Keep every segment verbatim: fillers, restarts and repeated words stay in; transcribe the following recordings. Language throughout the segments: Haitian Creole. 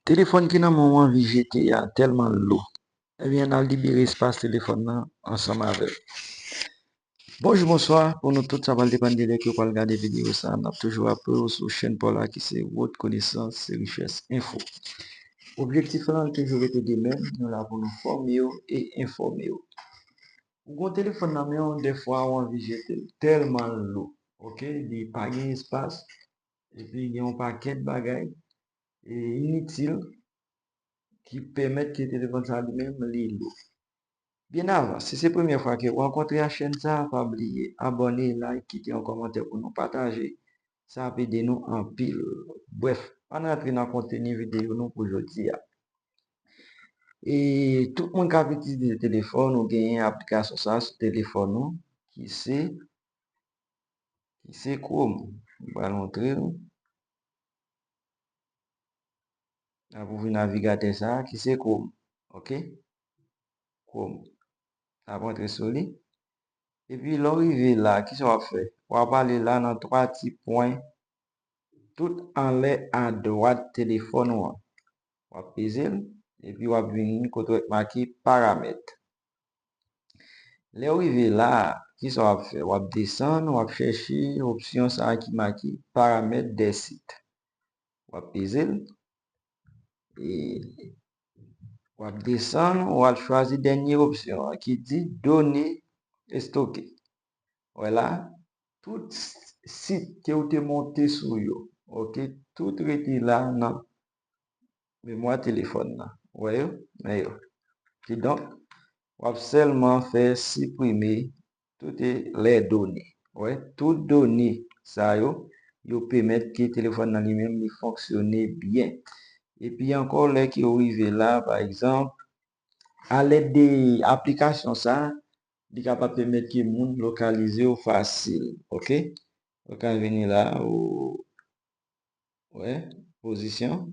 Telefòn ki nan men w anvi jete a tèlman lou. Ebyen, n al libere espas telefòn nan ansanm avè l. Bonjou, bonswa pou nou tout. Sa pral depann de lè ke w pral gade videyo sa a. N ap toujou raple w sou chèn pa w la ki se Wout Konesans se Richès Enfo. Objektif lan toujou rete de menm, nou la pou nou fòme w e enfòme w. Ou gon telefòn nan men w, dèfwa w anvi jete l, tèlman l lou, oke? Li pa gen espas, epi gen yon pakèt bagay e initil ki pèmèt ke telefòn sa li menm li lou. Byen avan, si se premyè fwa ke w rankontre a chèn sa a, pa bliye abòne, like, kite yon kòmantè pou nou pataje. Sa ap ede nou anpil. Brèf, ann rantre nan konteni videyo nou pou jodi a. E tout moun k ap itilize telefòn, ou genyen aplikasyon sa a sou telefòn ou ki se ki se Chrome. M pral montre w. N ap ouvri navigatè sa a ki se Chrome. Oke? Chrome. N ap antre sou li. Epi lè w rive la, kisa w ap fè? W ap ale la nan twa ti pwen tout anlè adwat telefòn ou an. W ap peze l, epi w ap vini kote w wè k make paramèt. Lè w rive la a, kisa w ap fè? W ap desann, w ap chèche opsyon sa a ki make paramèt dè sit. W ap peze l, e w ap desann, w al chwazi dènye opsyon an ki di done estoke. Wè la, tout sit ke w te monte sou yo, oke, tout rete la nan memwa telefòn nan. Wè yo? Men yo. Kidonk, w ap sèlman fè siprime tout e lè done. Wè, tout done sa yo, yo pèmèt ke telefòn nan li menm li fonksyone byen. Epi ankò, lè ke w rive la, pa egzanp, alèd de aplikasyon sa, li kapab pèmèt ke moun lokalize w fasil, oke? Ou ka vini la, ou, wè, pozisyon.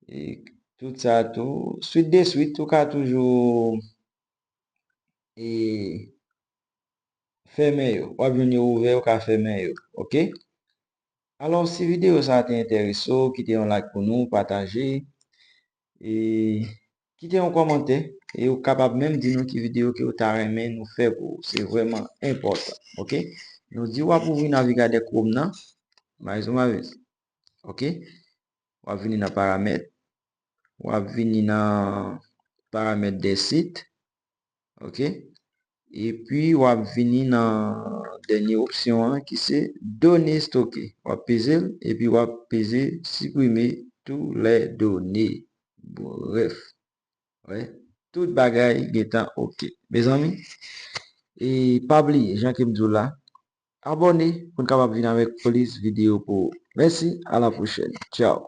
E tout sa tou, swit de swit, ou ka toujou, e, fèmen yo. W ap jwenn yo ouvè, ou ka fèmen yo, oke? Alò, si videyo sa a te enterese w, kite yon like pou nou, pataje, e kite yon kòmantè, e ou kapab menm di nou ki videyo ke w ta renmen nou fè pou ou. Se vrèman enpòtan, oke? Nou di w ap ouvri navigatè Chrome nan, maizon mavis, oke? W ap vini nan paramèt, w ap vini nan paramèt dè sit, oke? Epi w ap vini nan dènye opsyon an ki se done stoke. W ap peze l, epi w ap peze siprime tou lè done. Brèf, wè, tout bagay gentan oke. Mezanmi, e pa bliye, jan ke m di w la, abòne pou n kapab vin avèk plis videyo pou ou. Mèsi, a la pwochèn. Tchaw.